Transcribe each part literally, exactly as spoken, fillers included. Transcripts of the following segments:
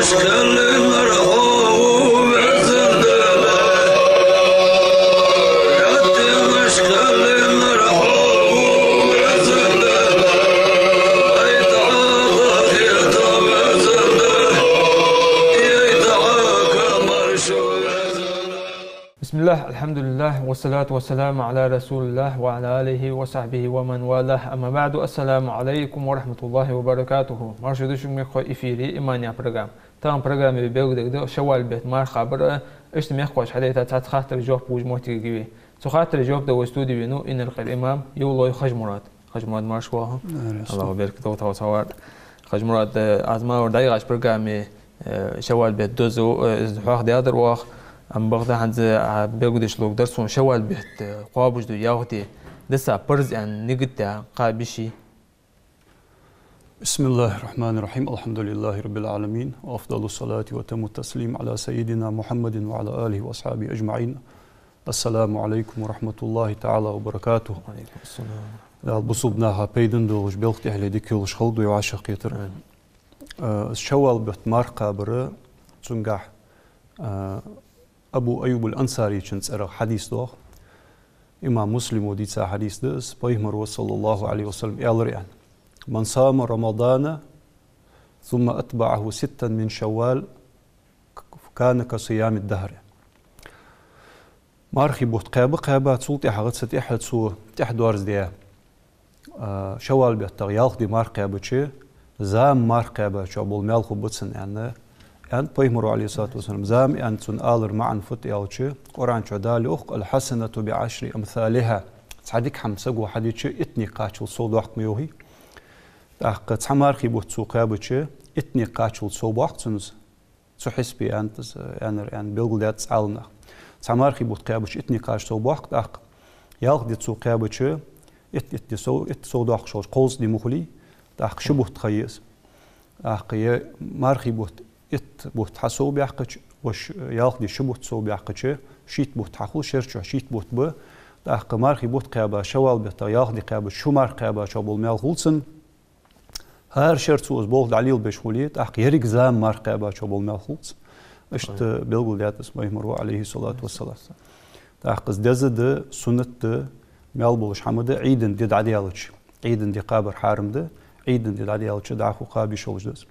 بسم الله، الحمد لله، والصلاة والسلام على رسول الله وعلى آله وصحبه ومن والاه. أما بعد، السلام عليكم ورحمة الله وبركاته. Марша дошуг мехкахой, эфире «Иман» яха программа. Тахан программе белгалдергда Шаввал бетта марха кхабар, иштта мехкахоша хьадайта цхьацца хаттарашта жоп луш моттиг я вай. Цу хаттарашта жоп дала вай студе венав Инаркъера имам Евлой Хажмурад. Хажмурад, марша воагӀалва. Аллахӏа беркат долда хьо цхьа вар. Хажмурад, э, аз ма вар дӀаяхача программе, э, Шаввал бетта дозал, э, из хьоахадаьдар оаха, амма бакъда хӀанз а белгалдеш ловргдар сона Шаввал бетта, э, кхоабаш дола ялх ди, дисса парз аьнна нигат даь кхаба йиш йий? بسم الله الرحمن الرحيم. الحمد لله رب العالمين. وأفضل الصلاة وأتم التسليم على سيدنا محمد وعلى آله وأصحابه أجمعين. السلام عليكم ورحمة الله تعالى وبركاته. وعليكم السلام. Дала бусалба наха пайдана долаш, белха тӀехьале дика йолаш хилда вай вӀашагӀкхетар. Амин. Э, Шаввал бетта марха кхабар, цунгахь, э, Абу Айюб аль-Ансарийчун цӀерагӀа хьадис доагӀа. Имам Муслима дийца хьадис да из, Пайхамара, صلى الله عليه وسلم, аьлар аьнна: «من صام رمضان ثم أتبعه ستا من شوال كان كصيام الدهر». Мархий бутт кхаьба, кхаьба, цул тӀехьагӀа цу тӀехьа цо тӀехьа доарзадаь, а, Шаввал беттагӀа ялх ди марха кхаьбача, зама марха кхаьбачох бола маьл хургба цунна, аьнна, аьннад Пайхамара, عليه الصلاة والسلام. Зама аьнна цунна алара маӀан фуд аьлча, Къуръан чу Дала йоах: «الحسنة بعشر أمثالها». Цхьа дика хӀама саго хьадича, иттанга кхаччалца сов доаккх ма йоахий. ТӀаккха цхьа мархий бутт цо кхаьбача, иттанга кхаччалца сов боаккх цунна из. Цу хьисапе аьннад из, аьннар, аьнна белгалдаьд Ӏаламнаха. Цхьа мархий бутт кхаьбача иттанга кхаччалца сов боаккх, тӀаккха ялх ди цо кхаьбача, итт, итт ди сов, итт сов доаккхаш хилча, кхузткъа ди ма хулий, тӀаккха ши бутт ха я из. ТӀаккха е мархий бутт итт бутт хьасовбаьккхача, вож ялх ди ши бутт совбаьккхача, шийтта бутт хьахул, шера чу шийтта бутт ба, тӀаккха мархий бутт кхаьба, Шаввал беттагӀа ялх ди кхаьбача, ши марха кхаьбачох бола маьл хул цунна. ХӀара шера цо из болх дӀалелабеш хуле, тӀаккха еррига зама марха кхаьбачох бола маьл хул цунна. Иштта белгалдаьд из Пайхамара, عليه الصلاة والسلام. ТӀаккха из деза да, суннат да, маьл болаш хӀама да, Ӏийда ди дӀадаьлча, Ӏийда ди кхабар хьарам да, Ӏийда ди дӀадаьлча дӀахо кхаба йиш йолаш да из.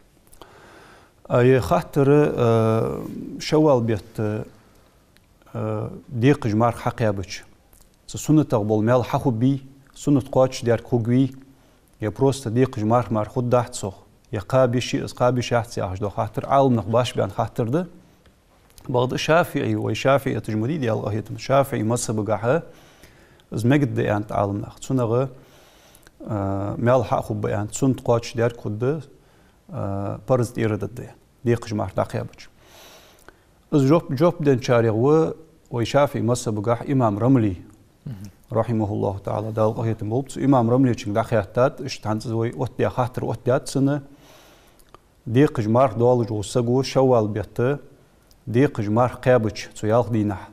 А е хаттар, э, Шаввал бетта, э, декхаш марха хьакхаьбача, цу суннатагӀа бола маьл хьахургбий, суннат кхоачашдаьрг хургвий, е просто декхаш марха мара хургдац цох, е кхаба йиш йий из, кхаба йиш яц яхаш дола хаттар Ӏаламнаха башха баьнна хаттар да. Бакъда ШафиӀий, вай шафиӀиташа ма дий, Даьла къахетам, ШафиӀий мазхӀабагахьа из мегаргда аьннад Ӏаламнаха. ЦунагӀа, а, маьл хьахургба аьннад, суннат кхоачашдаьрг хургда, а, парз тӀера дергда, декхаш марха дӀакхаьбача. Из жоп, жоп денначарех ва вай ШафиӀий мазхӀабагахьа имам Рамли, رحمه الله تعالى, Дала къахетам болба цунна. Имам Рамлечунга дӀахаьттад, иштта хӀанз из вай оттадаь хаттар оттадаьд цунна, декхаш марха доаллаш вола саго Шаввал бетта декхаш марха кхаьбача цу ялх дийнахьа,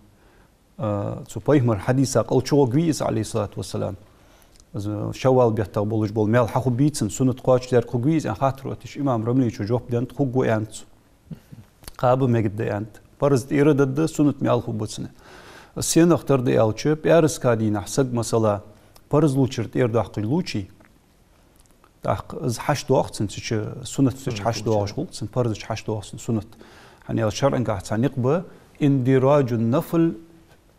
а, цу Пайхамара хьадиса кӀал чугӀоргвий из, عليه الصلاة والسلام? Из Шаввал беттагӀа болаш бола маьл хьахургбий цунна, суннат кхоачашдаьрг хургвий из, аьнна хаттар оттадаьча, имам Рамлечо жоп деннад: хургва, аьннад цо. Кхаба мегаргда, аьннад. Парз тӀера дергда, суннат маьл хургба цунна. Из сенах тара да аьлча, пӀаьраска дийнахьа саг, масала, парзлучара тӀера доаккхаш лучий, тӀаккха из хьачудоагӀа цунна, цу чу суннат цу чу хьачудоагӀаш хул цунна, парза чу хьачудоагӀа цунна суннат. ХӀана аьлча шарӀагахьа цхьа никъ ба: «اندراج النفل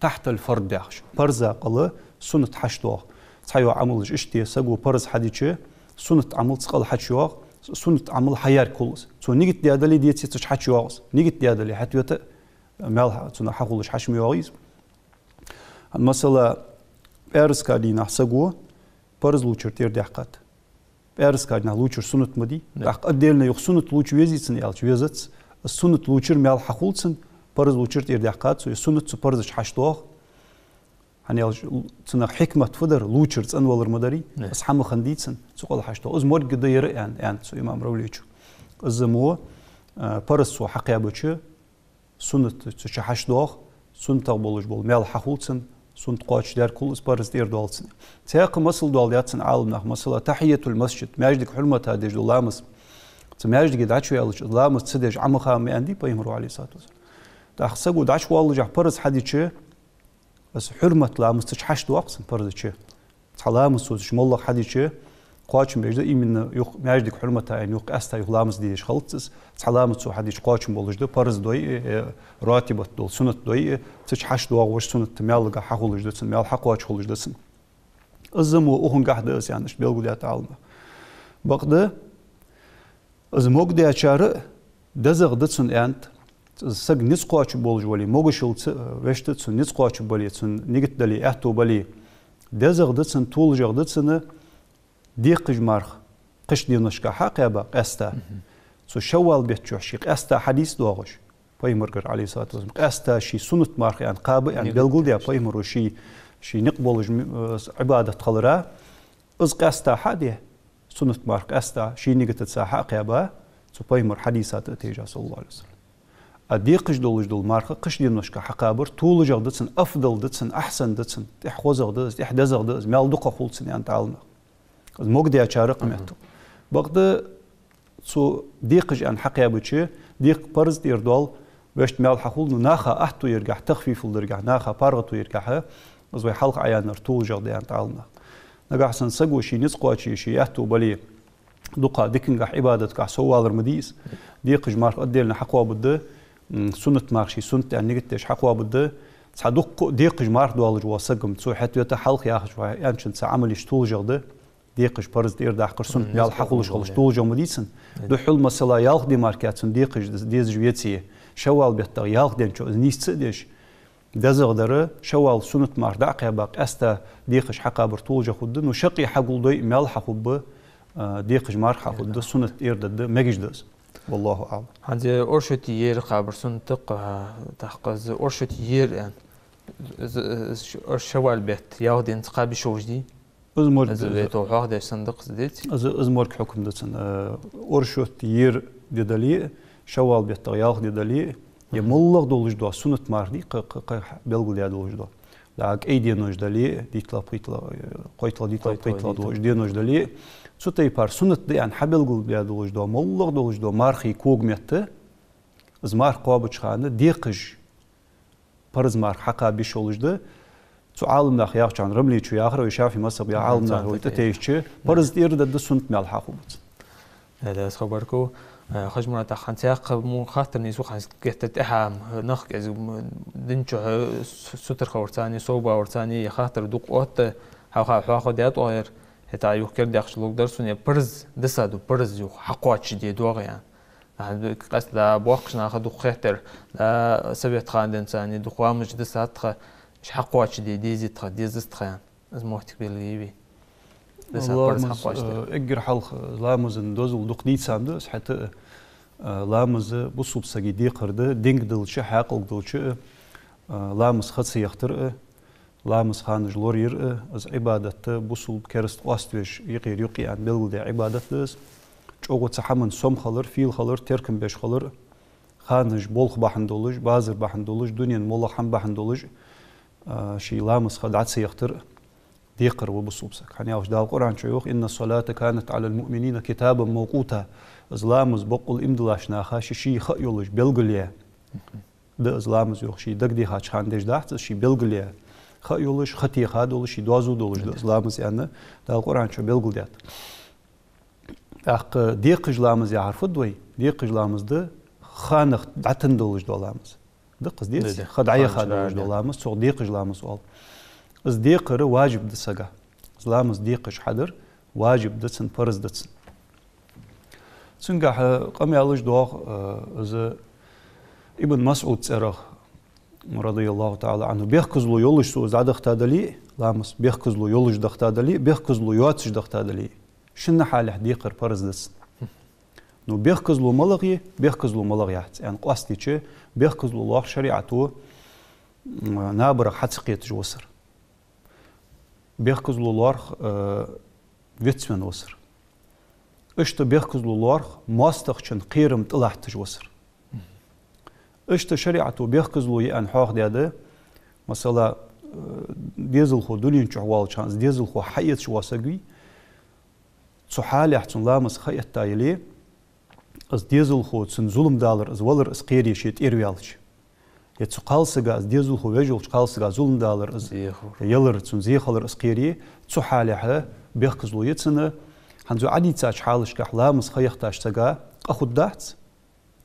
تحت الفرض», яхаш. Парза кӀал суннат хьачудоагӀа. Цхьайола Ӏамалаш иштта я, саго парз хьадича, суннат Ӏамал цу кӀал хьачуйоагӀа, суннат Ӏамал хьаярг хул из. Цо нигат даь дале а, деце а, цу чу хьачуйоагӀа из. Нигат даь дале, хьатӀавета, маьл хьа-, цунах хьахулаш хьачу ма йоагӀий из. ХӀана, масала, пӀаьраска дийнахьа саго парзлучара тӀера даьккхад. ПӀаьраска дийнахьа лучар суннат ма дий. Да. ТӀаккха отдельно юха суннат луча везий цунна аьлча, везац. Из суннат лучара маьл хьахул цунна, парзлучара тӀера даьккхад цо, из суннат цу парза чу хьачудоагӀа. ХӀана аьлча цунах хьикмат фу дар, лучар цӀенвалар ма дарий, да, из хӀама хиннадий цунна, цу кӀал хьачудоагӀа. Из морг да ер, аьннад, аьннад цу имам Рамлечо. Из мо, а, парз цо хьакхаьбача, суннат цу чу хьачудоагӀа, суннатагӀа болаш бола маьл хьахул цунна, суннат кхоачашдаьрг хул из, парз тӀера доал цунна. Цхьаькха масал доаладаьд цунна Ӏаламнаха, масала, тахьийятуль-масджид, маьждига хьурмата деш дола ламаз. Цу маьждиге дӀачуваьлча, ламаз ца деш Ӏо ма ха ма аьннадий пайхамаро, Ӏалайхи ссалату вассалам. ТӀаккха саго дӀачувоаллашехь параз хьадича, из хьурмат ламаз цу чу хьашт доаккх цун парза чу. Цхьа ламаз цо цу чу моллагӀа хьадича, кхоачам беш да, именно юха маьждига хьурмата аьнна юха къаьстта юха ламаз де дезаш хилац из. Цхьа ламаз цо хьадича кхоачам болаш да, парз дой а, э, ратибат дола суннат дой а, цу чу хьашт доагӀаш суннат маьлагахьа хьахулаш да цун, маьл хьакхоачаш хулаш да цун. Из мо укхангахьа да из аьнна, иштта белгалдаьд Ӏаламнаха. Бакъда, из могадечар а дезагӀа да цун аьннад, из саг низ кхоачаш болаш вале, могашалца, э, вешта цун низ кхоачаш бале, цун нигат дале, аьттув бале, дезагӀа да цун, толашагӀа да цун, декхаш марха кхыча деношка хьакхаба къаьстта. Цу шаввал бетта чухь ший къаьстта хьадис доагӀаш пайхамарагара, Ӏалайхи ссалату вассалам, къаьстта ший суннат марха аьнна кхаба аьнна белгалдаь пайхамаро ший, ший никъ болаш м-, э, Ӏибадат хилара, из къаьстта хьа а де, суннат марха къаьстта ший нигатаца хьа а кхаьба, цу пайхамара хьадиса тӀа а тевжа, саллаллаху Ӏалайхи ва саллам. А декхаш долаш дола марха кхыча деношка хьакхабар толашагӀа да цун, афдал да цун, ахьсан да цун, тӀех хозагӀа да из, тӀех дезагӀа да из, маьл дукха хул цун аьннад Ӏаламнаха. Из могадечар а къамаьл да. Бакъда цу декхаш аьнна хьакхаьбача, декхар парз тӀера доал, вешта маьл хьахул, ну, наха аьттув яргахьа, тахфифал даргахьа, наха паргӀато яргахьа, из вай хьалха Ӏояьннар толашагӀа да аьннад Ӏаламнаха. Нагахьа санна саго ший низ кхоаче, ший аьттув бале, дукха дикангахьа Ӏибадаткахьа соввалар ма дий из. Декхаш марха отдельно хьакхоабаргда, м, суннат марха ший суннат аьнна нигат деш хьакхоабаргда. Цхьа дукха декхаш марха доаллаш вола саг-м цо хьетта вета хьалха яхача ва аьнначун цхьа Ӏамал еш толашагӀа да. Декхаш парз тӀера даккхар суннат маьл хьахулаш хилча толашагӀа ма дий цун. Духхьал, масала, ялх ди мара кхы цун декхаш дезаш веце, шаввал беттагӀа ялх денчу из нийсса а деш, дезагӀа дар, шаввал суннат марха дӀа а кхаьба, къаьстта декхаш хьакхабар толашагӀа хургда, ну, шаккхе хьагулдой, маьл хьахургба, а, декхаш марха хьахургда, суннат тӀера дергда, мегаш да из. Валлаху аӀлам. ХӀанз оршоти ер кхабар суннат да-кх, а, тӀаккха из оршоти ер аьнна, из, из ш-, орш шаввал бетта ялх денца кхаба йиш йолаш дий? Из морг, из вето хьоахадеш санна да-кх из, деций? Из, из морг хьукам да цун, э, оршот ер ди дале а, шаввал беттагӀа ялх ди дале а, е моллагӀа долаш дола суннат марха дий, кхы, кхы, кхы белгалдаь долаш дола. ДӀа кӀай денош дале а, дийтлагӀа, пхийттлагӀа, э, кхойттлагӀа, дийтлагӀа, пхийттлагӀа долаш денош дале а, цу тайпара суннат да аьнна хьабелгалдаь долаш дола, моллагӀа долаш дола мархий когаметта, из марха кхоабача хана декхаш парз марха хьакхаба йиш йолаш да. Цу Ӏаламнаха яхача хана, Рамли чу яхар, вай шафиӀий мазхӀабе Ӏаламнаха вай тӀатайча, парз тӀера дергда, суннат маьл хьахургба цун. Э, да, из хабар ку. Э, Хаж-Мурат, тӀаккха хӀанз цхьаькха мо хаттар нийслу хӀанз геттара тӀехьа, нах кӀезига м, дин чухь, э, с-, сутара хиларца а, совбаларца а, е хаттар дукха отт, хьалха хьоахадаьд оаха ер, хӀаьта юха кердадаьккхача лургдар сона, е парз дисаду, парз юха хьакхоачашде доагӀа аьнна. Нах къаьстта, да, боккхийча наха дукха хеттар, да, совет хана денз а дукха ламазаш дисад тха, уж хьакхоачашде дезий тха, дезац тха аьнна. Из моттиг белгалъе вай. Диса парз хьакхоачашде. Э, эггара хьалха ламаза дозал дукха дийца да, из хӀаьта, э, ламаз бусалба сага декхар да, динга далча, хьаькъалга далча, э, ламаз ха ца яхийтар а, ламаза ханаш лораяр а, из Ӏибадат да, бусалба, кераста къоаставеш юкъера юкъе аьнна белгалдаь Ӏибадат да из. ЧӀоагӀа цу хӀаман сом хилар, фийла хилар, теркам беш хилар, ханаш болх бахьан долаш, базар бахьан долаш, дунен моллагӀа хӀама бахьан долаш, а, ший ламаза ха дӀа ца яхийтар а декхар ва бусалба сага. ХӀана аьлча Дала Къуръан чу йоах: «إن الصلاة كانت على المؤمنين كتابا موقوتا». Из ламаз боккъал иман диллача наха ший-ший ха йолаш белгалъяь да из ламаз, йоах, ший дагадехача хана деш дац из, ший белгалъяь ха йолаш, ха теха долаш, ший доазув долаш да из ламаз аьнна, Дала Къуръан чу белгалдаьд. ТӀаккха декхаш ламаз яхар фуд вай? Декхаш ламаз да ханах дӀатанна долаш дола ламаз. Да-кх из, деций? Ха дӀаяха долаш дола ламаз, цох декхаш ламаз оал. Из декхар важиб да сага. Из ламаз декхаш хьадар важиб да цун, парз да цун. Цунгахьа къамаьлаш доагӀа, э, из Ибн МасӀуда цӀерагӀа, радияллаху таӀала Ӏанху, бехказло йолаш цо из дӀадахийта дале а, ламаз бехказло йолаш дахийта дале а, бехказло йоацаш дахийта дале а, шин хьалехь декхар парз да цун. Ну, бехказло малагӀа я, бехказло малагӀа яц аьнна къоастадича, бехказло лоархӀ шариӀато, м, набарах хьа ца кхеташ висар. Бехказло лоархӀ, э, вицвенна висар. Иштта бехказло лоархӀ моастагӀчун кхерам тӀалатташ висар. Иштта шариӀато бехказло я аьнна хьоахадаьд, масала, э, дезалхо дунен чу воалача хана, из дезалхо хьаэцаш вола саг вий, цу хьалехь цун ламаз ха этта яле, Из дезалхо цунна зулам далар из валар из кхере ше тӀера ваьлча. Е цу кхалсага, из дезалхо веш йолча кхалсага зулам далар из ялар, цунна зе хилар из кхере, цу хьалехьа бехказло я цунна. ХӀанз Ӏадийцача хьалашкахь ламаз ха яхийтача сага къа хургдац,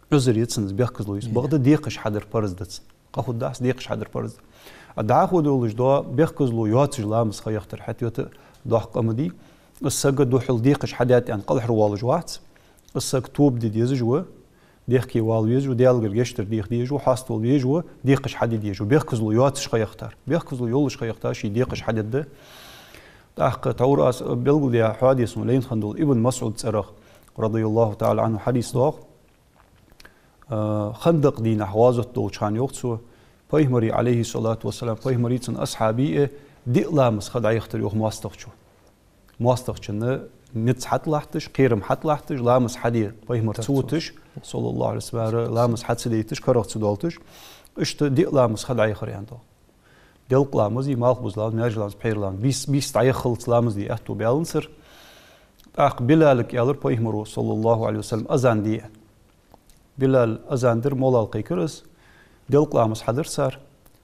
Ӏузар я цунна, из бехказло я цунна. Бакъда декхаш хьадар парз да цунна. Къа хургдац, декхаш хьадар парз да. А дӀахо долаш дола бехказло йоацаш ламаз ха яхийтар хьатӀайода доккха къа ма дий. Из саг духхьал декхаш хьадаьд аьнна кӀалхарвоалаш вац. Из саг тоба де дезаш ва, дехке вала везаш ва, Даьлагара гешт дар деха дезаш ва, хьаставала везаш ва, декхаш хьаде дезаш ва. Бехказло йоацаш ха яхийтар. Бехказло йолаш ха яхийтар ше декхаш хьадергда. ТӀаккха тхьовра аз белгалдаь хьадис ма лайна хиннадолаш Ибн МасӀуда цӀерагӀа, رضي الله تعالى عنه, хьадис доагӀа. Э, Хандакъ дийнахьа гӀазот долча хана, йоах цо, пайхамара, عليه الصلاة والسلام, пайхамареи цун асхьабеи диъ ламаз ха дӀаяхийтар, йоах, моастагӀчо. МоастагӀчунна низ хьатӀалатташ, кхерам хьатӀалатташ, ламаз хьаде пайхамар ца вуташ, صلى الله عليه وسلم, ламаз хьа ца дайташ, карагӀ ца доалийташ, иштта диъ ламаз ха дӀаяхар, аьнна, доагӀа. Делкъа ламази, малхбуза ламази, маьркӀажа ламази, пхьера ламази. Бийса, бийса дӀаяххалца ламаз де аьттув баьннабацар. ТӀаккха Билалага аьлар пайхамаро, صلى الله عليه وسلم, азан де. Билала азан дир, молла кхайкар из. Делкъа ламаз хьадир цар.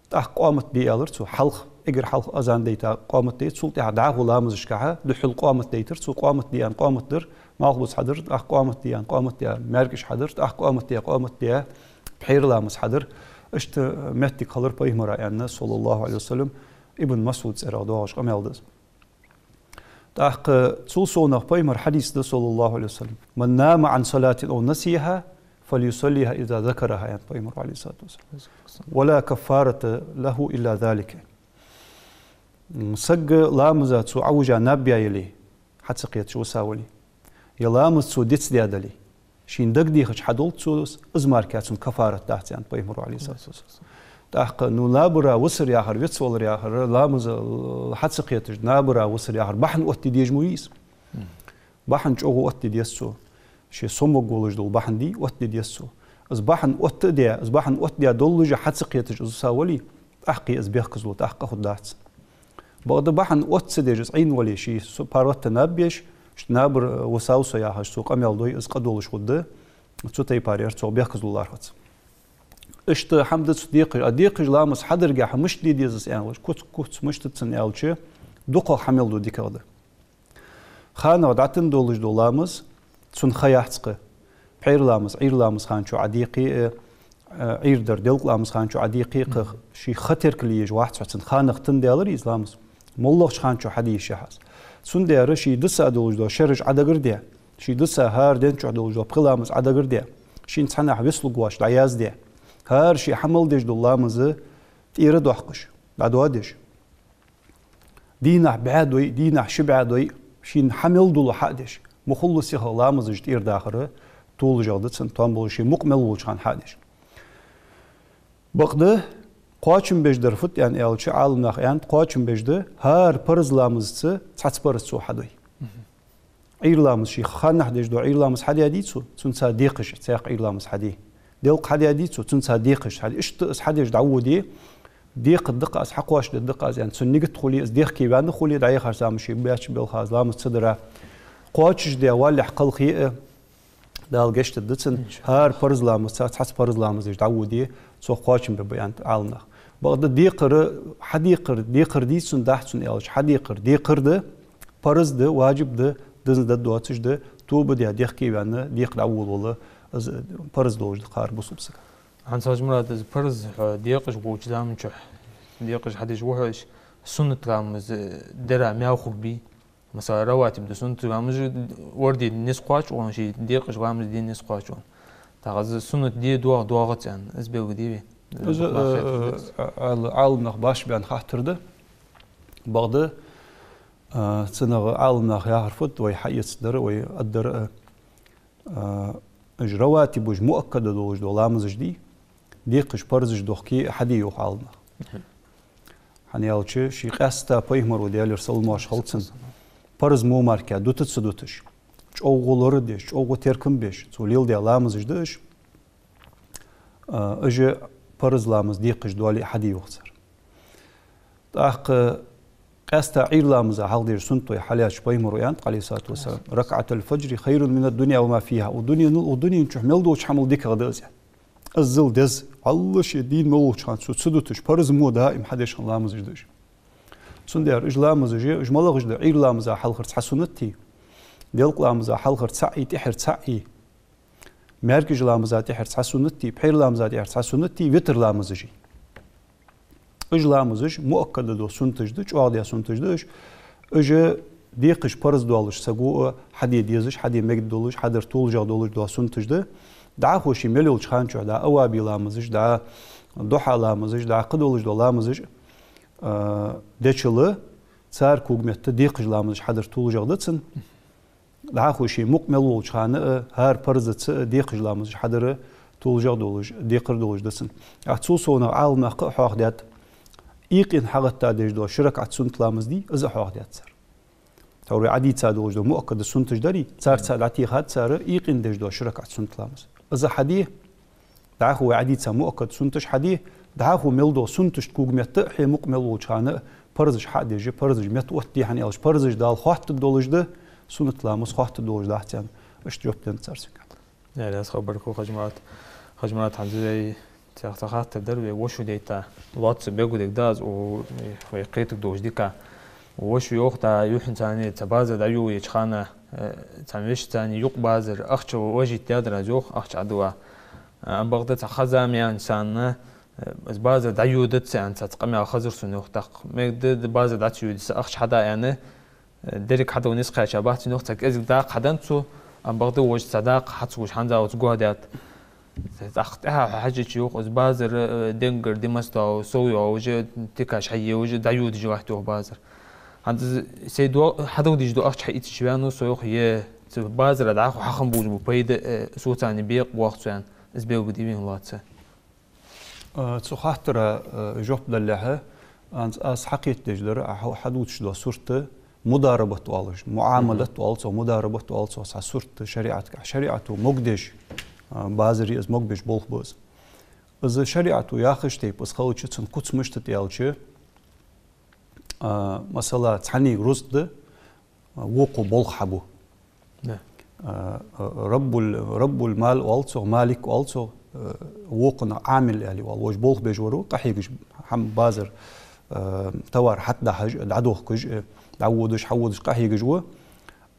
ТӀаккха къамат де аьлар цо. Хьалха, эггара хьалха азан дайта къамат дайтар, цул тӀехьагӀа дӀахо ламазашкахьа духхьал къамат дайтар цо. Къамат де аьнна къамат дир, малхбуза хьадир, тӀаккха къамат де аьнна къамат де, маьркӀаж хьадир, тӀаккха къамат де, къамат де, пхьера ламаз хьадир. Иштта моттиг хилар пайхамара, аьнна, صلى الله عليه وسلم, Ибн МасӀуда цӀерагӀа доагӀаш къамаьл да из. ТӀаккха цул совнагӀа пайхамара хьадис да, صلى الله عليه وسلم: «من نام عن صلاة أو نسيها فليصلها إذا ذكرها», аьннад пайхамаро, عليه الصلاة والسلام. «ولا كفارة له إلا ذلك». М, саг ламаза цо Ӏовижа наб яь яле, хьа ца кхеташ виса вале, е ламаз цо дицдаь дале, шийна дагадехача хьадолх цо из, из мара цунна кафарат дац, аьннад пайхамаро, عليه الصلاة والسلام. ТӀаккха, ну, набара висар яхар, вицвалар яхар, ламаза, э, хьа ца кхеташ набара висар яхар бахьан оттаде дезаш ма вий из. Бахьан чӀоагӀа оттаде деза цо. Ше сомаваргволаш дола бахьан дий, оттаде деза цо. Из бахьан оттадаь, из бахьан оттадаь доллаше хьа ца кхеташ из виса вале, тӀаккха из бехказло, тӀаккха къа хургдац. Бакъда бахьан отта ца деш из Ӏийна вале, ше со паргӀата наб беш, иштта набара, э, висав со яхаш цо къамаьл дой, из къа долаш хургда, цу тайпара яр цох бехказло лархӀац. Иштта хӀама да цу декхаш, а декхаш ламаз хьадергахьа мишта де деза из аьлча, куц, куц мишта да цун аьлча, дукхагӀа хӀама мел ду дикагӀа да. ХанагӀа дӀатӀадолаш дола ламаз, цун ха яц-кх. Пхьера ламаз, Ӏуйра ламаза хана чу Ӏодекхе, э, э, Ӏуйра дар делкъа ламаза хана чу Ӏодекхе, кхы ший ха теркалъеш вац хьо, цун ханагӀа тӀадалар из ламаз. МоллагӀча хана чу хьаде йиш я хьа из. Цудухьа ший диса долаш дола шераш Ӏодагарде, ший диса хӀара ден чу долаш дола пхи ламаз Ӏодагарде, шийна цхьаннахьа вицлургвоацаш дӀаязде, хӀара ше хьа мел деш дола ламаз тӀера доаккхаш, дӀадоадеш. Дийнахьа бӀаь дой, дийнахьа ши бӀаь дой, шийна хьа мел дола хьа а деш. Ма хулла сиха ламазаш тӀера дахар толашагӀа да цун, товш бола ше мукъа мел волча хана хьа а деш. Бакъда кхоачам беш дар фуд аьнна аьлча, Ӏаламнаха аьннад, кхоачам беш да, хӀара парз ламазаца цхьацца парз цо хьадой. Ӏуйра ламаз ше ханнахьа деш дола Ӏуйра ламаз хьадаьдий цо, цунца декхаш цхьаькха Ӏуйра ламаз хьаде. Делкъа хьадаьдий цо, цунца декхаш хьаде. Иштта из хьадеш дӀаводе, декхаргда-кх аз, хьакхоачашдергда-кх аз аьнна, цун нигат хуле, из дехке ваьнна хуле, дӀаяхача заман ше баьчча белха из ламаз ца дара. Кхоачашдаь валалехь кхалхе а, Дала гешт дергда цунна, хӀара парз ламазаца цхьацца парз ламаз деш дӀаводе, цох кхоачам бергба аьннад Ӏаламнаха. Бакъда декхар, хьадекхар, декхар дий цун, дац цун аьлча, хьадекхар декхар да, парз да, важиб да, деза да, доацаш да, тоба даь, дехке ваьнна, декхар дӀаволавала, из парз долаш да кхар бусалба сага. ХӀанз, Хьажмурад, из парз хьо декъаш волча заман чухь, декъаш хьадеш ва хьо, уж суннат ламаз дара маьл хургбий? Масала, раватиб да, суннат ламазаш ворде низ кхоач хьона, ший декъаш ламаз де низ кхоач хьона. ТӀаккха из суннат де доагӀа, доагӀац аьнна, из белгалде вай. Из, э, Ӏал-, Ӏаламнах башха баьнна хаттар да. Бакъда, э, цунах Ӏаламнаха яхар фуд, вай хьаэцадар, вай аргдар, э, э, уж раватиб, уж муаккада долаш дола ламазаш дий, декхаш парзаш дохке а хьаде, йоах Ӏаламнаха. ХӀана аьлча, ший къаьстта пайхамаро, Даьлера салам-моаршал хилда цунна, парз мо мара дут а ца дуташ, чӀоагӀа лорадеш, чӀоагӀа теркам беш, цо леладаь ламазаш да уж, а, уж парз ламаз декхаш доале а хьаде, йоах цар. ТӀаккха Къаьстта Ӏуйра ламаза хьалха деш суннат да хьалаьцача пайхамара аьннад, عليه الصلاة والسلام: «ركعتا الفجر خير من الدنيا وما فيها». Укх дунен, укх дунен чу мел долча хьамал дикагӀа да из. Иззал деза, Аллахӏ ше дийна мел волча хана цо ца дуташ, парз мо даим хьадеш хинна ламазаш да уж. Цудухьа уж ламазаш, уж малагӀаш да: Ӏуйра ламаза хьалхара цхьа суннат, делкъа ламаза хьалхара цхьаъ, тӀехьара цхьаъ, маьркӀажа ламаза тӀехьара цхьа суннат, пхьера ламаза тӀехьара цхьа суннат, витр ламазаш. Уж ламазаш муаккад дола суннаташ да, чӀоагӀа дола суннаташ да уж. Уж декхаш парз долаш саго а хьаде дезаш, хьаде мегаргдолаш, хьадар толашагӀа долаш дола суннаташ да. ДӀахо ше мел йолча хана чухь, дӀа аваби ламазаш, дӀа духьа ламазаш, дӀа кхыдолаш дола ламазаш, а, дечул, цар когаметта декхаш ламазаш хьадар толашагӀа да цун. ДӀахо ше мукъа мел волча хана а, хӀара парзаца а декхаш ламазаш хьадар толашагӀа долаш, декхар долаш да цун. ТӀаккха цул совнагӀа Ӏаламнаха кхы а хьоахадаьд, юкъера хьагӀатта деш дола ши ракаӀат суннат ламаз дий, из а хьоахадаьд цар. Тхьовра Ӏадийца долаш дола муаккад суннаташ дарий, царца дӀатехад цар юкъера деш дола ши ракаӀат суннат ламаз. Из хьаде, дӀахо вай Ӏадийца муаккад суннаташ хьаде, дӀахо мел дола суннаташта когаметта а хье мукъа мел волча хана а парзаш хьа а деш, парзаш меттаоттаде, хӀана аьлча парзаш Дала хоаттаргдолаш да, суннат ламаз хоаттаргдолаш дац аьнна. Иштта жоп деннад цар цунга. Яр, аз хабар ку Хажмарат. Хажмарат, хӀанз вай цхьа хаттар дар, вай вошу дайта. Лоацца бегу дег да аз, у, вай кхетаргдолаш дика. Вошу йоах, дӀа юххьанца цхьан базар дӀайоалаеча хана, э, цхьан вешийца юкъ базар, ахча важийта даьдар аз йоах, ахча Ӏодилла. Э, ам бакъда цхьа хоза меан санна, э, аз базар дӀайодац аьнна, цхьацца къамаьл хазар сона йоах тӀаккха. Мегаргда, базар дӀа ца йодаш, са ахча хьада аьнна, э, деррига хьадала низ кхаьча бац йоах, цхьа кӀезига дакъа хьаденнад цо, ам бакъда вож цхьа дакъа хьа ца гуш хӀанз а оцу гоадаьд. ТӀаккха тӀехьа хьо хьежача йоах, из базар, э, денгара димас дола, сов йола, уже тикаш хьае, уже дӀайодаш латт йоах базар. ХӀанз сай до-, хьадала дезаш дола ахча хьаийцача ваьннав со йоах, е цу базара дӀахо хьахинна болаш бола пайда, э, соцани бекъа боагӀа цо аьнна, из белгалде вена лоацца. А, цу хаттара, а, жоп далалехьа, хӀанз аз хьакхетадеш дар, а, хьо-, хьадувцаш дола сурт, мударабат оалаш, муӀамалат оал цох, мударабат оал цох, цхьа сурт шариӀатагахь. ШариӀато могадеш, а, базар я из, могабеш болх ба из. Из шариӀато яхача тайпара из хилча, цун куц мишта да аьлча, а, масала, цхьаннега рузкъа да, а, вокхо болх хьабу. Да. А, а, раббул, раббул мал оал цох, малик оал цох, а, вокхунах Ӏамил аьле оал. Вож болх беш вар ва, къахьегаш, хӀама, базар, а, товар хьатӀадахьаш, дӀадохкаш, а, дӀаводаш, хьаводаш къахьегаш ва.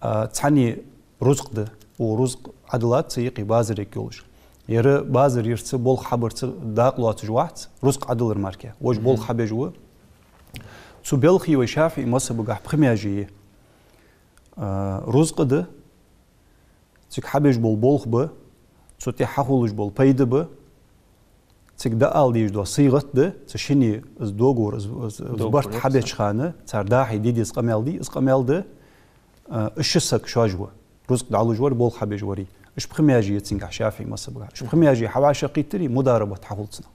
А, цхьанне рузкъа да, укх рузкъа Ӏодиллад цу юкъе базар ергйолаш. Ер базар ярца, болх хьабарца дакъа лоацаш вац, рузкъа Ӏодиллар мара. Вож болх хьабеш ва. Цу белхий вай ШафиӀий мазхӀабагахь пхи маьже я. А, рузкъа да, цига хьабеш бола болх ба, цу тӀа хьахулаш бола пайда ба, цига дӀаала дезаш дола сигӀат да, цу шинне из договор, из, из, из барт хьабеча хана, цар дахье де деза къамаьл дий, из къамаьл да, а, из ши саг шоаш ва. Рузкъа дӀалуш вар, болх хьабеш варий. Уж пхи маьже я цунгахь ШафиӀий мазхӀабагахь. Уж пхи маьже хьавӀашагӀкхийттарий, мударабат хьахул цунах.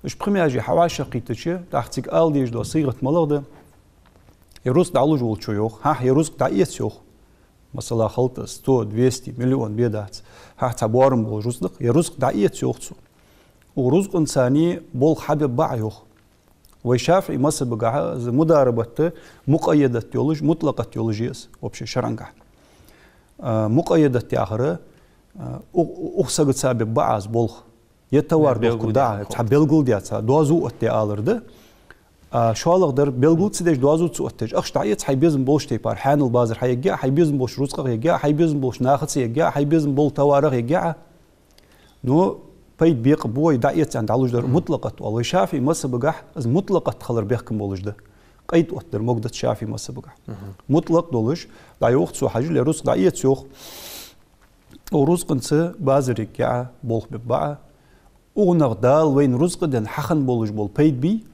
Уж пхи маьже хьавӀашагӀкхийттача, тӀаккха цига ала дезаш дола сигӀат малагӀа да? Ер рузкъа дӀалуш волчо йоах, хӀа, ер рузкъа дӀаэц йоах. Масала, хӀаьта сто, двести, миллион бе дац. ХӀа, цхьа боарам бола рузкъа да-кх, ер рузкъа дӀаэц йоах цо. Укх рузкъанцани болх хьабергбац йоах. Вай ШафиӀий мазхӀабагахь из мударабат мукъаййадат йолаш, мутлакъат йолаш я из, вообще шарӀагахь. А, мукъаййадат яхар, а, у-, у-, укх сагаца бергбац из болх. Е товар дохкаргда, цхьа белгалдаь, цхьа доазув оттадаь алар да. А шоллагӀдар белгал ца деш, доазув ца оттадеш, ахча дӀаэц, хьай безам болча тайпара, хьанал базар хьаергья, хьай безам болча рузкъах ергья, хьай безам болча нахаца ергья, хьай безам болча товарах ергья. Ну, пайда бекъабу вай, дӀаэц аьнна дӀалуш дар мутлакъат оал. Вай ШафиӀий мазхӀабагахь из мутлакъат хилар бехкам болаш да. Къайд оттадар могадац ШафиӀий мазхӀабагахь. Мгм. Мутлакъ долаш, дӀайоах цо, хьажал, ер рузкъа дӀаэц йоах. Укх рузкъанца базар ергья, болх бергба. Укхунах Дала вайна рузкъа денна хьахинна болаш бола пайда бий,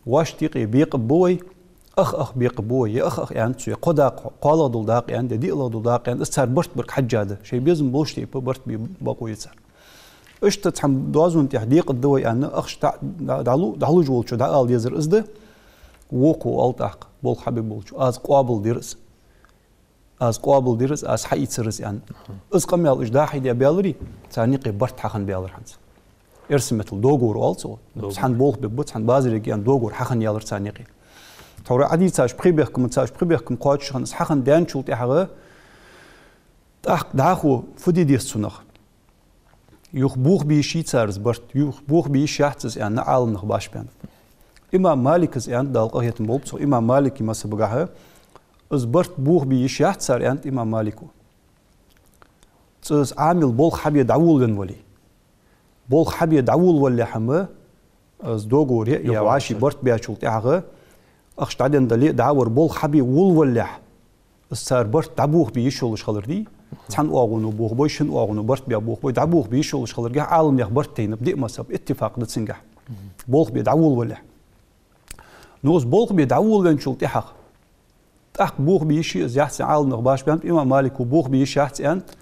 вӀашта юкъе бекъабу вай, ах-ах бекъабу вай, е ах-ах аьннад цо, е кхо дакъа, кхоалагӀа дола дакъа аьннад, е диълагӀа дола дакъа аьннад, из цар барт бар хьежжа да, шоай безам болча тайпара барт бе бокъо я цар. Иштта цхьан доазон тӀа декъаргда вай аьнна, ахча дӀа-, дӀа-, дӀалу-, дӀалуш волчо дӀаала дезар из да, вокхо оал тӀаккха, болх хьабеш болчо: аз къоабалдир из. Аз къоабалдир из, аз хьаийцар из, аьнна. Мгм. Из къамаьл уж дахьийдаь баьларий, царна юкъе барт хьахинна баьлар хӀанз. Эрсий меттала договор оал цох. Договор. Цхьан болх бергба, цхьан базар ергья аьнна договор хьахинна ялар царна юкъе. Тхьовра Ӏадийцача пхи бехкам, цача пхи бехкам кхоачаш хинна, из хьахинна даьнначул тӀехьагӀа, тӀаккха дӀахо фу де деза цунах? Юха бохабе йиш йий цар из барт, юха бохабе йиш яц из, аьнна, Ӏаламнах башха баьннаб. Имам Малика из аьннад, Дала къахетам болба цох, имам Малика мазхӀабагахьа, из барт бохабе йиш яц цар, аьннад имам Малика. Цу из Ӏамил болх хьабе дӀаволавенна вале. Болх хьабе дӀаволавалалехьа-м, из договор яь, яь, вӀаший барт баьчул тӀехьагӀа, ахча дӀаденна дале а, дӀавар болх хьабе волавалалехьа, из цар барт дӀабохабе йиш йолаш хилар дий, цхьан оагӀоно бохабой, шин оагӀоно барт баь бохабой, дӀабохабе йиш йолаш хиларгахьа Ӏаламнаьха барт тайнаб, диъ мазхӀаб иттифакъ да цунгахьа. Болх бе дӀаволавалалехьа. Ну, из болх бе дӀаволавенначул тӀехьагӀа, тӀаккха бохабе йиш йий из, яц, Ӏаламнах башха баьннаб, имам Малика бохабе йиш яц аьннад.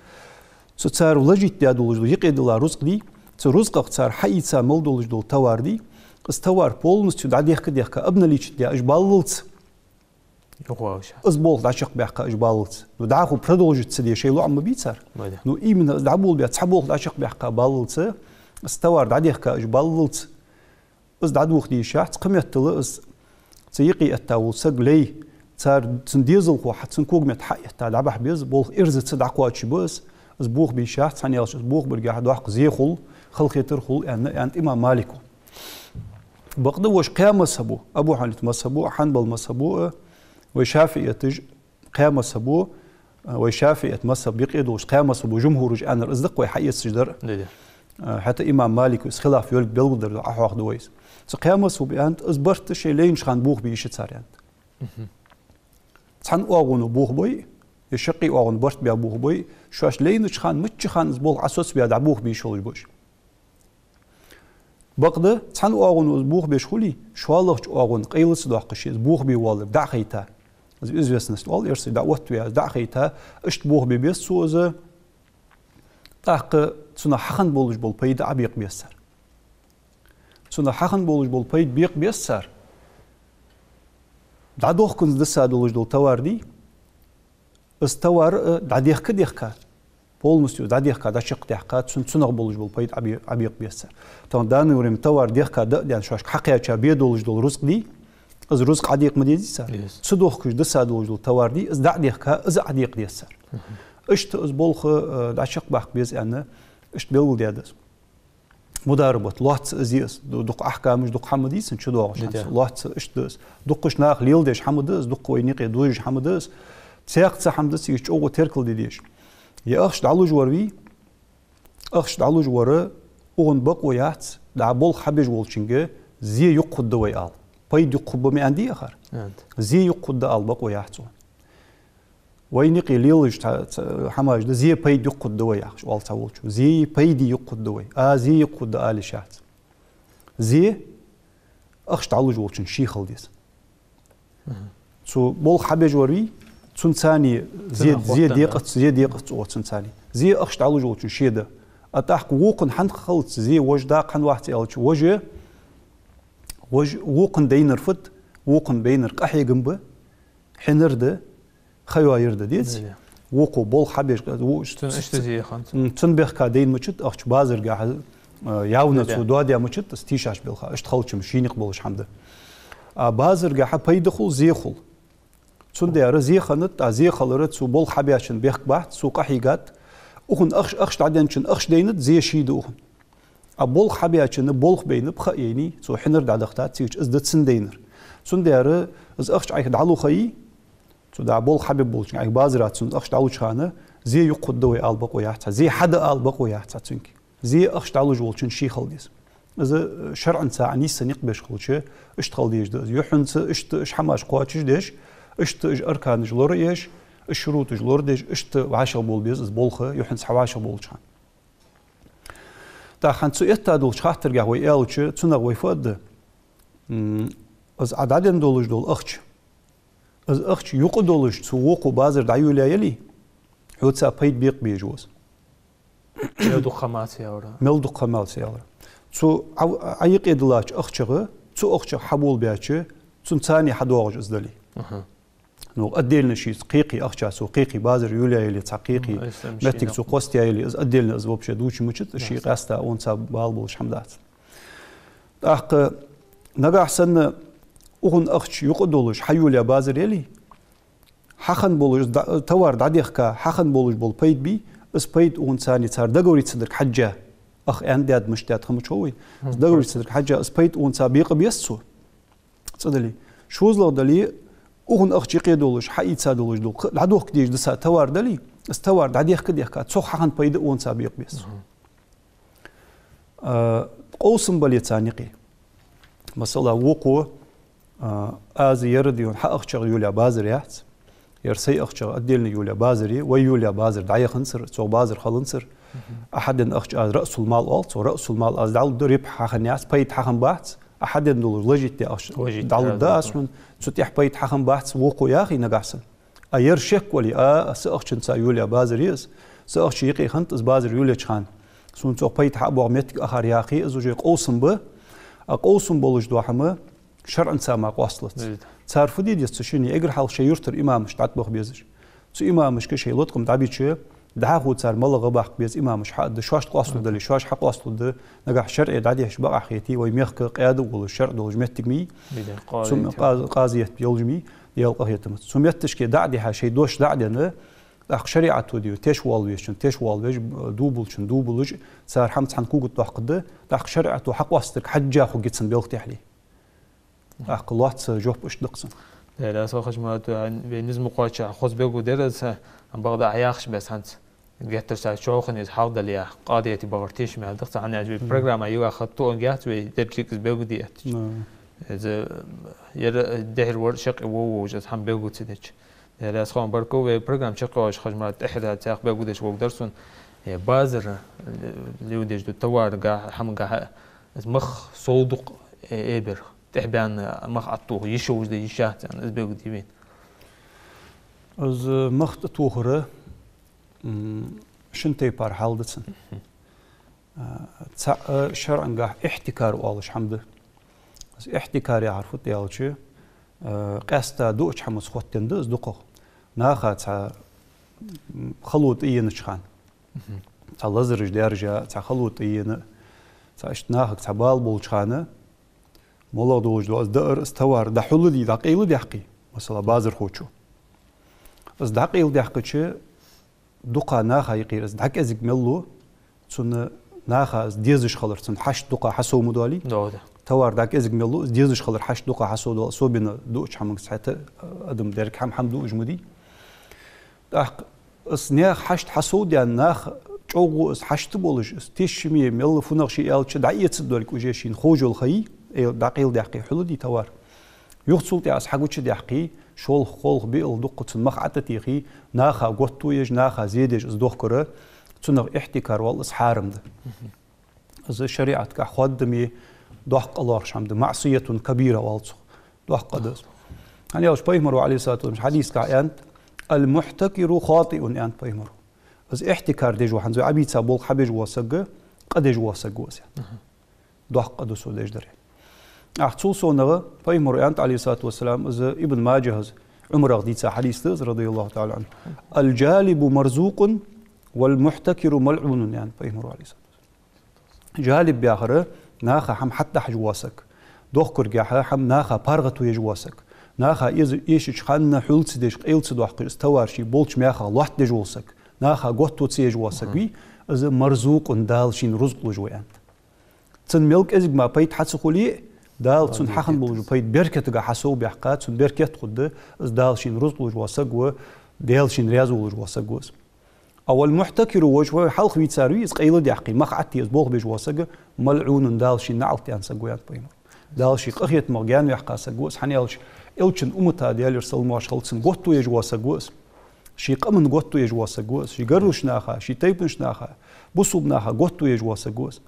Цу цар вложить даь долаш дола юкъе дола рузкъа дий, цу рузкъах цар хьаийца мел долаш дола товар дий, из товар полностью дӀадехка-дехка, обналичить даь уж баллалца, из болх дӀачакхбаьккха уж баллалца. Ну, дӀахо продолжить ца де шоай лоӀам ма бий цар. Ну, именно из дӀаболабаь, цхьа болх дӀачакхбаьккха баллалца, из товар дӀадехка уж баллалца, из дӀадоха де йиш яц, кхыметтел из цу юкъе этта вола саг, лай, цар, цун дезалхо хьа-, цун когаметта хьаэтта дӀабахьа беза, болх ирзаца дӀакхоачашбе беза, из бохабе йиш яц, хӀана аьлча из бохабаргахьа доккха зе хул, халахетар хул, аьнна, аьннад имам Малика. Бакъда вож кхаь мазхӀабо, Абу Хьанифа мазхӀабо, Хьанбал мазхӀабо а, вай шафиӀиташ, кхаь мазхӀабо, а, вай шафиӀит мазхӀаб юкъе долаш кхаь мазхӀабо, жумхӀураш аьннар из да-кх вай хьаэцаш дар. Ди, ди. А, хӀаьта имам Малика из хилаф йолга белгалдар да, Ӏохьоахаду вай из. Цу кхаь мазхӀабо аьннад, из барт шоай лайнача хана бохабе йиш я цар, аьннад. Цхьан оагӀоно бохабой, е шаккхе оагӀон барт баь бохабой, шоаш лайнача хана, мичча хана из болх Ӏосоцабаь дӀабохабе йиш йолаш ба уж. Бакъда цхьан оагӀоно из бохабеш хуле, шоллагӀча оагӀон къайла ца доаккхаш, из бохабе воалларг дӀа а хайта, из известность оал эрсий, дӀаоттаваь, из дӀа а хайта, иштта бохабе беза цо из, тӀаккха цунах хьахинна болаш бола пайда Ӏобекъа беза цар. Цунах хьахинна болаш бола пайда бекъа беза цар. ДӀадохканза диса долаш дола товар дий, из товар, э, дӀадехка-дехка, полностью дӀадехка, дӀачакхдаьккха, цун-, цунах болаш бола пайда Ӏобе-, Ӏобекъа беза цар. Тахан данный время товар дехка да а даьнна, шоашка хьакхаьча бе долаш дола рузкъа дий, из рузкъа Ӏодекъа ма дезий цар. Ца дохкаш диса долаш дола товар дий, из дӀа а дехка, из а Ӏодекъа деза цар. Иштта из болх, э, дӀачакхбаккха беза аьнна, иштта белгалдаьд из. Мударабат, лоацца из я из, ду-, дукха ахькамаш, дукха хӀама дийцан чудоагӀаш хӀанз. Лоацца иштта да из. Дуккхача наха леладеш хӀама да из, дуккха вай наькъе дожаш хӀама да из. Цхьаькха цхьа хӀама да цига чӀоагӀа теркалде дезаш. Е ахча дӀалуш вар вий, ахча дӀалуш вар, укхун бакъо яц, дӀа болх хьабеш волчунга зе юккхаргда вай ала. Пайда юккхаргба ма аьннадий акхар. Зе юккхаргда ала бакъо яц укхун. Вай наькъе лелаш цхьа, цхьа хӀамаш да, зе пайда юккхаргда вай яхаш, оал цхьаволчо. Зе пайда юккхаргда вай. А, зе юккхаргда ала йиш яц. Зе ахча дӀалуш волчун ший хила деза. Цу болх хьабеш вар вий, цунцара зе, зе декъац, зе декъац цо цунцара. Зе ахча дӀалуш волчун ший да. А тӀаккха вокхун хӀана хилац зе, вож даккха хӀана вац аьлча, вож, вож вокхун дайнар фуд, вокхун байнар къахьегам ба, хьинар да, хайоаяр да, деций? Вокхо болх хьабеш, цун иштта зе хиннад. М, цун бехка дайна мичад ахча, базаргахьа, а, явно цо доадаь мичад, из тийшача балха, иштта халчам ший никъ болаш хӀама да. А базаргахьа пайда хул, зе хул. Цудухьа зе хиннад, а зе хилар цу болх хьабаьчун бехк бац, цо къахьийгад. Укхун ахча, ахча дӀаденначун ахча дайнад, зе ший да укхун. А болх хьабаьчунна болх байнаб, ха яйнай, цо хьинар дӀадахийтад цига, из да цун дайнар. Цудухьа из ахча Ӏайха дӀалу ха йий, цу дӀа болх хьабеш болчунга, Ӏайха базара цунна ахча дӀалуча хана, зе юккхаргда вай ала бакъо яц хьа, зе хьада ала бакъо яц хьа цунга. Зе ахча дӀалуш волчун ший хила деза. Из, э, шарӀаца нийсса никъ беш хилча, иштта хила дезаш да из. Юххьанца иштта уж хӀамаш кхоачашдеш, иштта уж арканаш лораеш, уж шуруташ лорадеш, иштта вӀашагӀбовла беза из болх, юххьанца хьавӀашагӀбовлача хана. ТӀаккха хӀанз цу этта долча хаттаргахьа вай аьлча, цунах вай фу аргда? М, из Ӏа дӀаденна долаш дола ахча. Из ахча юкъе долаш цу вокхо базар дӀайолаяь яле, хьоца пайда бекъа безаш ва из. Мел дукха ха мала ца яьлар. Мел дукха ха мала ца яьлар. Цу Ӏа-, Ӏа юкъе диллача ахчах, цу ахчах хьаболабаьча, цунцара хьадоагӀаш из дале. Ну, отдельно шийца кхы-кхы ахча цо кхы-кхы базар йолаяь яле, цхьа кхы-кхы моттиг цо кхоссаяь яле, из отдельно из вообще дувца мичад, ший къаьстта онца бала болаш хӀама дац. ТӀаккха нагахьа санна Укхун ахча юкъе долаш хьайолаяь базар яле, хьахинна болаш, из дӀа-, товар дӀадехка, хьахинна болаш бола пайда бий, из пайда укхун царна цар договориться дерг хьежжа, ах аьнна даьд, мишта даьд, хӀама чу ховий. Из договориться дерг хьежжа, из пайда укхунца бекъа беза цо. ЦӀа дале. ШозлагӀа дале, укхун ахча юкъе долаш, хьаийца долаш дола, кхы дӀадохка дезаш да са товар дале, из товар дӀадехка-дехка, цох хьахинна пайда укхунца бекъа беза. А, къовсам бале царна юкъе. Масала, вокхо, а, аз ер дийна хьа ахчах йолаяь базар яц. Ер сай ахчах отдельно йолаяь базар я, вай йолаяь базар дӀаяханзар, цох базар хиланзар. Ахьа денна ахча аз раъсул-мал оал, цох раъсул-мал аз дӀалургда, рибхь хьахинна яц, пайда хьахинна бац, ахьа денна долаш вложить даь ахча дӀалургда аз хьона, цу тӀехьа пайда хьахинна бац, вокхо яхий нагахьа санна. А ер шек вале, а, са ахчанца йолаяь базар я из, са ахча юкъе хиннад из базар йолаеча хана, сона цох пайда хьа а боагӀа моттиг ахар яхе, из уже къовсам ба, а къовсам болаш дола хӀама шарӀанца мара къоасталац. Цар фу де деза цу шинне, эггара хьалха шоай юртара имамаш дӀатӀабаха безаш. Цу имамашка шоай латкъам дӀабича, дӀахо цар малагӀа баккха беза имамаш хьаадда, шоашта къоасталургдале, шоаш хьакъоасталургда, нагахьа шарӀе дӀадехаш бакъахьа хете, вай мехка къаьда а волаш, шарӀ долаш моттиг ма йий. Цу къаз-, къазият йолаш ма йий, Даьла къахетамца. Цу метташка дӀа а дихьа, шоай дош дӀа а денна, тӀаккха шариӀато дийна, теш воалавечун теш воалавеш, дувбалчун дувбалаш, цар хӀама цхьана когаш доаккхаргда, тӀаккха шариӀато хьакъоастарг хьежжа хургья цун белха тӀехьале. ТӀаккха лоацца жоп иштта да-кх цун. Даьла раьза хилва, Хьажмарат, вай низ ма кхоачча, хоза белгалдаьр аз, ам бакъда Ӏа яхаш беса хӀанз. Геттара цхьа чоахана из хьалдале, къадияте бахар тешаме хӀама да-кх цхьа, хӀана аьлча вай программа йоагӀа хатта тоъан геттара вай деррига из белгалде эттача. Из, ер дехьара вар шаккхе вов вовш аз хӀама белгал ца деча. Даьла раьза хилва, баркал, вай программа чакхйоалаш, Хьажмарат, тӀехьара цхьа белгалдеш вола дар сона, э, базар, э, леладеш дола товарагахьа, хӀамагахьа, из мах сов дукха, э, эбер. ТӀехьабаьнна мах тӀатоха йиш йолаш да, йиш яц аьнна, из белгалде вайна. Из мах тӀатохар, м, шин тайпара хьал да цун. А, цаӀ, а, шарӀангахьа ихьтикар оалаш хӀама да. Из ихьтикар яхар фуд аьлча, а, къаьстта дуача хӀамаца хоттаденна да из дукхагӀа. Наха цхьа, м, хало тӀаенача хана. Цхьа лазараш даьржа, цхьа хало тӀаена, цхьа иштта нахага цхьа бала болча хана, малагӀа долаш да из даар, из товар дӀахьулдий, дӀакъайладаьккхий, масала, базархочо. Из дӀакъайладаьккхача, дукха наха юкъера из дӀакӀезига мел лу, цунна наха из дезаш хилар, цун хьашт дукха хьасов ма доалий. Товар дӀакӀезига мел лу, из дезаш хилар хьашт дукха хьасов доал, особенно дуача хӀаманга цхьайта, а, адам деррига хӀама хӀама дуаш ма дий. ТӀаккха из наьха хьашт хьасовдаьнна, нах чӀоагӀа из хьашт болаш, из тешаме мел фуннагӀа ше аьлча дӀаэцаргдолга уже шийна ховш йола ха йий, э, дӀакъайладаьккхе хьулдий товар. Юха цул тӀехьа из хьагучадаьккхе, шолха, кхолха, биъла дукха цун мах ӀотӀатехе, наха готто еш, наха зе деш из дохкар, цунах ихьтикар оал, из хьарам да. Из шариӀатагахьа хоадаме, доккха къа лоархӀаш хӀама да, маӀсиятун кабира оал цох. Доккха къа да из. ХӀана аьлча Пайхамара, Ӏалайхи ссалату вассалам, хьадисагахьа аьннад: «Аль-мухьтакиру хатиун», аьннад Пайхамара. Из ихьтикар деш ва, хӀанз вай Ӏобийца болх хьабеш вола саг, къа деш вола саг ва из. Доккха къа да цо деш дар. ТӀаккха цул совгӀа Пайхамара аьннад, Ӏалайхи ссалату вассалам, из Ибн Маджахьа, Ӏумарах дийца хьадис да из, радияллаху таӀала Ӏанху: «Аль-джалибу марзукъун, валь-мухьтакиру мальгӀунун», аьннад Пайхамара, Ӏалайхи ссалату вассалам. Джалиб яхар наха хӀама хьатӀадахьаш вола саг, дохкаргахьа хӀама наха паргӀато еш вола саг, наха эз-, эшача хана хьул ца деш, къайла ца доаккхаш, из товар ший болча мехах лоаттадеш вола саг, наха готто ца еш вола саг вий, из марзукъун, Дала шийна рузкъ луш ва, аьннад. Цун мел кӀезига мара пайда хьа ца хуле а, Дала цунна хьахинна болаш бола пайда беркатагахьа хьасовбаьккха, цунна беркат хургда, из Дала шийна рузкъ луш вола саг ва, Даьла шийна раьза волаш вола саг ва из. А валь-мухьтакиру, вож вай хьалха вийцар вий, из къайладаьккхе, мах ӀотӀатехе, из болх беш вола саг, мальгӀунун, Дала шийна наӀалт аьнна саг ва, аьннад Пайхамара. Дала ший къахетамах гаьнаваьккха саг ва из, хӀана аьлча Элчан уммата, Даьлера салам-моаршал хилда цунна, готто еш вола саг ва из. Ший къаман готто еш вола саг ва из, ший гаргарча наха, ший тайпан наха, бусалба наха готто еш вола саг ва из.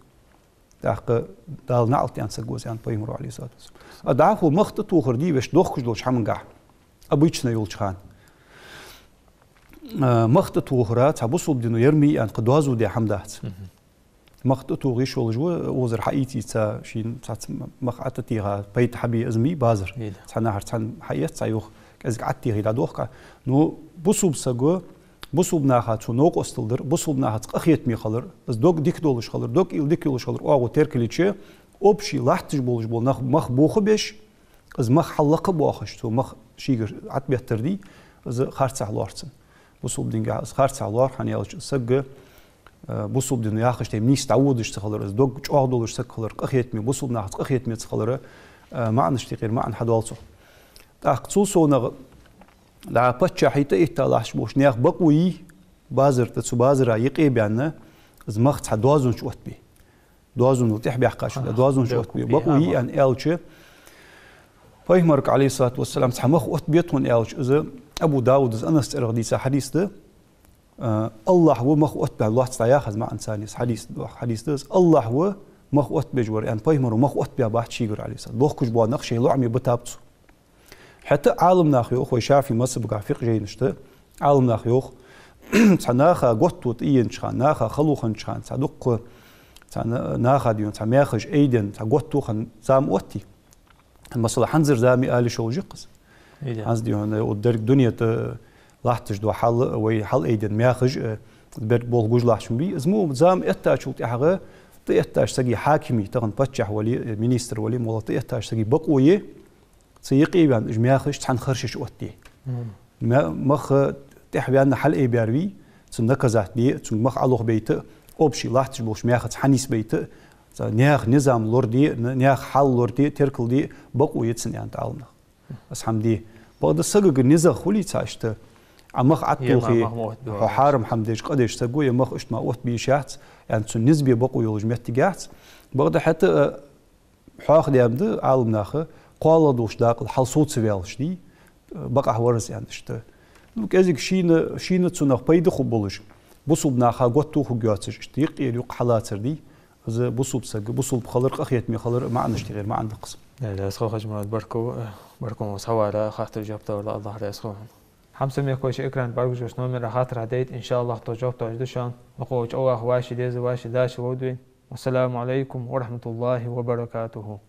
ТӀаккха Дала наӀалт аьнна саг ва из, аьннад Пайхамара, Ӏалайхи ссалату вассалам. А дӀахо мах тӀатохар дий вешта дохкаш долча хӀамангахьа, обычно йолча хана. А, мах тӀатохар цхьа бусалба дино ер ма йий аьнна кхы доазув даь хӀама дац. Мах тӀатоха йиш йолаш ва, укхазара хьаийца-ийца, шийна цхьацца мах ӀотӀатеха пайда хьабе из ма йий базар. Цхьаннахьара цхьанна хьаэц, цхьа юха кӀезига ӀотӀатехе дӀадохк. Ну, бусалба саго, бусалба наха цо новкъостал дар, бусалба нахаца къахетаме хилар, из дог дика долаш хилар, дог-уйла дика йолаш хилар оагӀув теркалйича, общий латташ болаш бола нах мах бохабеш, Из мах хьаллакха боахаш, цо мах шийгара ӀотӀабеттар дий, из харцахьа лоархӀ цунна. Бусалба динагахьа из харцахьа лоархӀ, хӀана аьлча из саг, э, бусалба дино яхаш тайпа нийса дӀаводаш ца хилар, из дог чӀоагӀа долаш саг хилар, къахетаме, бусалба нахаца къахетаме ца хилар, э, маӀанаш тӀехьара маӀан хьадоал цох. ТӀаккха цул совнагӀа дӀа паччахьий тӀаэтта латташ болча наьха бакъо йий, базар тӀа, цу базара юкъе а баьнна, из мах цхьа доазон чу оттабе. Доазонал тӀехьабаьккхачул тӀехьа доазон чу оттабе. Бакъо йий аьнна аьлча, пайхамарга, Ӏалайхи ссалату вассалам, цхьа мах оттабе тхона аьлча, из Абу Дауда из Анаса цӀерагӀа дийца хьадис да. А, АллахӀ ва мах оттабаь лоацца дӀаяхаз маӀан царна из хьадис, хьадис да из. АллахӀ ва мах оттабеш вар аьнна, пайхамаро мах оттабаь бац шийгара, Ӏалайхи ссалам. Дохкаш бола нах шоай лоӀаме битаб цо. ХӀаьта а Ӏаламнаха йоах, вай ШафиӀий мазхӀабагахьа фикъхӀ жайнашта Ӏаламнаха йоах, цхьа наха готто тӀаенача хана, наха хало хиннача хана, цхьа дуккха, цхьа на-, наха дийна, цхьа маьхаш айденна, цхьа готто хинна зама оттий. Масала, хӀанзара зама ала йиш йолаш я-кх из. ХӀанз дий хьона, укх деррига дунен тӀа латташ дола хьал, вай хьалайденна маьхаш, э, берригаш болх гуш латташ ма бий. Из мо зама эттачул тӀехьагӀа тӀаэттача сага, хьакима, тахан паччахь вале, э, министр вале, моллагӀа тӀаэттача сага бакъо я, цу юкъе а ваьнна, уж маьхаш цхьан харша чу оттаде. Мгм. Ма-, мах тӀехьаваьнна хьалайбаьр вий, цунна наказать де, цунга мах Ӏолохбайта, общий латташ болча маьхаца хьанийсбайта, цхьа наьха низам лораде, на-, наьха хьал лораде, теркалде бакъо я цунна, аьннад Ӏаламнаха. Из хӀама де. Бакъда сагага низагӀа хулий цхьа иштта, Ӏа мах Ӏотохе, хьо хьарам хӀама деш, къа деш саг ва, е мах иштта мара оттабе йиш яц, аьнна, цунна низ бе бакъо йолаш моттиг яц. Бакъда хӀаьта а хьоахадаьннад Ӏаламнаха, кхоалагӀа долча дакъал хьал сов ца ваьлча дий, бакъахьа вар из аьнна иштта. Ну, кӀезига шийна, шийна цунах пайда хургболаш, бусалба наха готто хургйоацаш, иштта юкъера-юкъе хьалацар дий, из бусалба саг, бусалба хилар, къахетаме хилар маӀанаш тӀехьара маӀан да-кх из. Даьла раьза хилва, Хьажмурад, баркал, баркал хьавара, хаттарашта жоп даларах АллахӀ раьза хилва. Хьамсара мехкахой, шоай экрана тӀа бӀаргагуш йолча номера хаттар хьадайта, иншааллахӀ, тхо жоп далаш да шоана. Укхаза чӀоагӀа ваши деза, ваши дача ловдой. Вассаламу Ӏалайкум ва рахьматуллахӀи ва баракатухӀ.